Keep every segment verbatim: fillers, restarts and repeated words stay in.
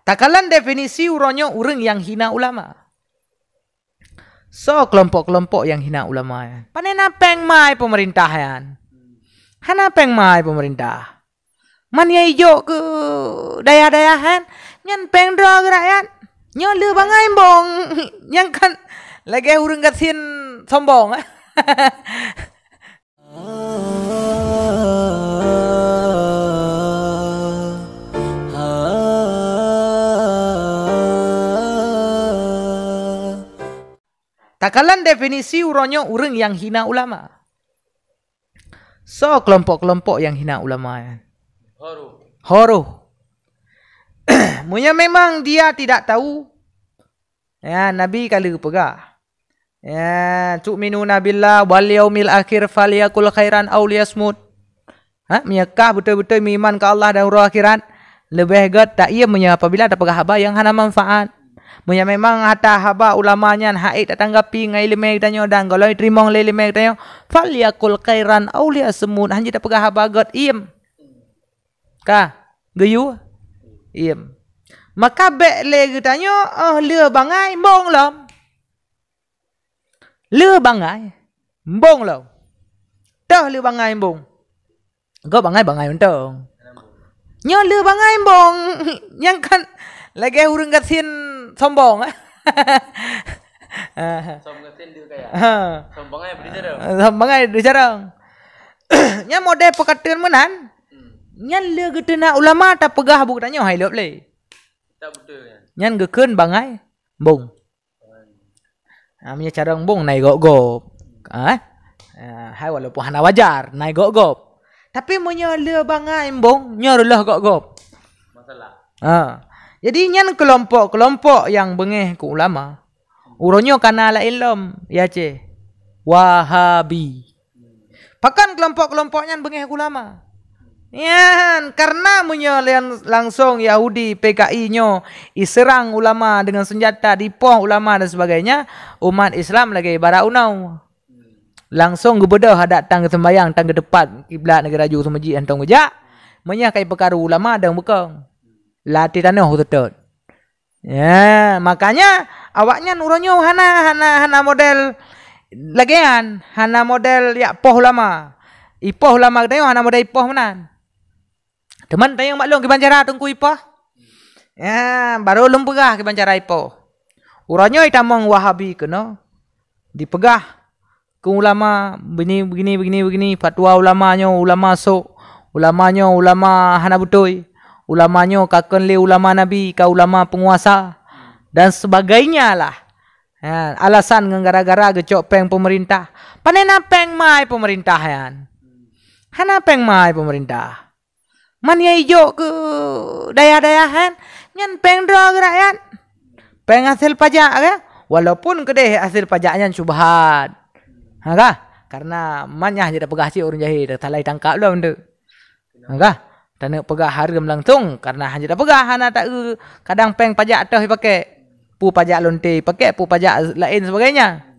Takalon definisi uroe nyoe ureuëng nyang hina ulama. Soe keulompok-keulompok nyang hina ulama nyan? Pane na péng mai peumeurintah nyan? Hana péng mai peumeurintah. Man nyang ijok keu dayah-dayah nyan, nyan péng droe keu rakyat. Nyoe le bangai embong, nyang kan lagée ureuëng gasien sombong. Takalon definisi uroe nyoe ureuëng nyang hina ulama. Soe keulompok-keulompok nyang hina ulama nyan? Ho roh. Meunyoe memang dia tidak tahu, ya, Nabi ka lheueh peugah, ya, "Tu'minuna billah wal yaumil akhir falyakul khairan aw liyasmut." Ha, meunyoe kah beutôi-beutôi meuiman keu Allah dan uroe akhirat, leubeh gét taiem meunyoe apabila tapeugah haba nyang hana manfaat. Meunyoe memang hata haba ulama nyan hak ék tatanggapi ngon iéleumé geutanyoe dan gohlom teurimong lé iéleumé geutanyoe, "Falyakul khairan aw liyasmut," hanjeuet tapeugah haba gét, iem. Ka, geuyue? Iem. Maka bék lé geutanyoe, oh, le bangai embong lom. Le bangai embong lom. Toh le bangai embong. Gob bangai-bangai mantong. Nyoe le bangai embong. Nyang kan lagée ureuëng gasien sombong. Sombong gasien dia kaya. Ha. Sombong bangai beri jarang. Sombong bangai beri jarang. Nyan model peukateun meunan. Hmm. Nyan le geuteuna ulama tapeugah buet tanyoe hai lop lé. Tak betul kan? Nyan geukheun bangai embong. Ha, meunyoe carông embong na igop-gop. Ha? Ha, hai walaupun hana wajar, na igop-gop. Tapi meunyoe le bangai embong, nyoe reuloh gop-gop. Masalah. Ha. Jadi nyan keulompok-keulompok nyang beungéh keu ulama. Uroe nyoe kana laén lom, ya ceh. Wahabi. Pakon keulompok-keulompok nyan beungéh ulama? Nyan, karena meunyoe lian-, langsong Yahudi P K I nyoe iseurang ulama deungon seunjata, dipoh ulama dan sebagainya, umat Islam lagée ibarat unoe. Langsong geubeudôh adak tan geuseumbayang, tan geuteupat kiblat, lagée laju seumeujid hantom geujak. Meunyoe ka ipeukaru ulama dan beukong. Latih tanoh teutot. Ya, makanya awaknyan uroe nyoe hana, hana, hana model lagée nyan, hana model jak poh ulama. Ipoh ulama geutanyoe hana model ipoh meunan. Teuma tanyong bak lôn kiban cara Teungku ipoh. Ya, barô lôn peugah kiban cara ipoh. Uroe nyoe itamong Wahabi keunoe dipeugah keu ulama, begini, begini, begini, begini, fatwa ulama nyoe ulama sôk, ulama nyoe ulama hana beutôi, ulama nyoe ka kheun lé ulama Nabi, ka ulama peunguasa, dan sebagainya lah. Ha, alasan ngon gara-gara geucok péng peumeurintah. Pane na péng mai peumeurintah nyan? Hana péng mai peumeurintah. Man nyang ijok keu dayah-dayah nyan, nyan péng droe keu rakyat. Péng hasil pajak, ka? Walaupun keudeh hasil pajak nyan syubhat. Ha, ka? Karena man nyan hana tapeugah cit ureuëng jahé, salah tangkap lom tu. Ha, ka? Taneuk peugah hareuem langsong, karena hana tapeugah, hana ta-, kadang péng pajak toh ipakai. Peue pajak lonte ipakai, peue pajak laén sebagainya.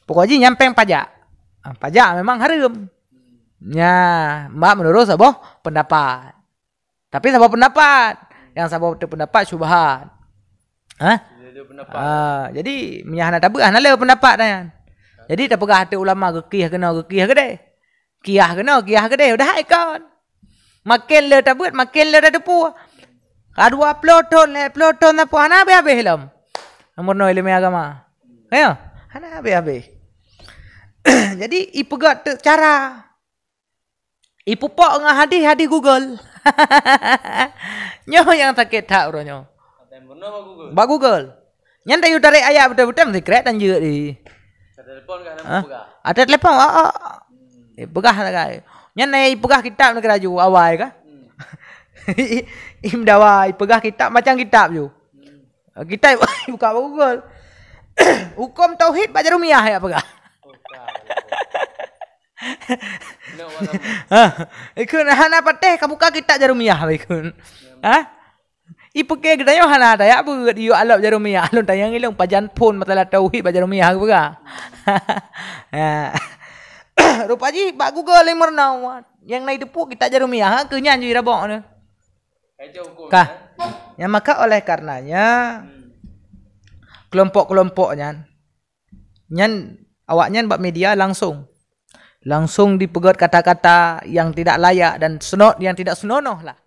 Pokok jih nyan péng pajak. Ha, pajak memang hareuem. Nya, mak menurut saboh pendapat. Tapi saboh pendapat. Yang saboh tu pendapat syubhat. Ha? Dia ada pendapat. Ah, jadi meunyo hana tabeuet, hana le pendapat dah nyan. Jadi tapeugah tu ulama geukiyah keunoe, geukiyah keudeh. Kiyah keunoe, kiyah keudeh, udah hai kon. Makin le tabeuet, makin le tateupeue. Ka dua ploh thon, lhèe ploh thon, sapeue hana habéh-habéh lom. Nomor nol ileumèe agama. Ya, hana habéh-habéh. Jadi, ipeugah teuk cara. Ipupok ngon hadih-hadih Google. Nyoe nyang sakét that uroe nyoe. Bak Google. Nyan tayue tarek ayat beutôi-beutôi meusikrek tan jeuet di. Ada telepon kah? Hah? Ada telepon, ah, ah. Eh, peugah sagai. Nyan na ipeugah kitab nanggroe ju awai kah? Hmm. Imdawa ipeugah kitab macam kitab ju. Hmm. Kitab buka bak Google. Hukum tauhid bak Jarumiyah ya peugah. Oh, tak. Ha, ikun hana patéh ka buka kitab Jarumiyah ikun. Ha? Ipeugah geutanyoe hana tajak beuet yue alab Jarumiyah. Lôn tanyong ilong pajan phon masalah tauhid bak Jarumiyah geupeugah. Ha. Rupa jih bak Google lé meurunoe. Nyang na iteupeue kitab Jarumiyah, ha, keu nyan ju irabok nyoe. Ka. Nyang maka oleh karenanya kelompok-kelompok nyan, nyan awaknyan bak media langsung, langsung dipeugét kata-kata yang tidak layak dan senot yang tidak senonoh lah.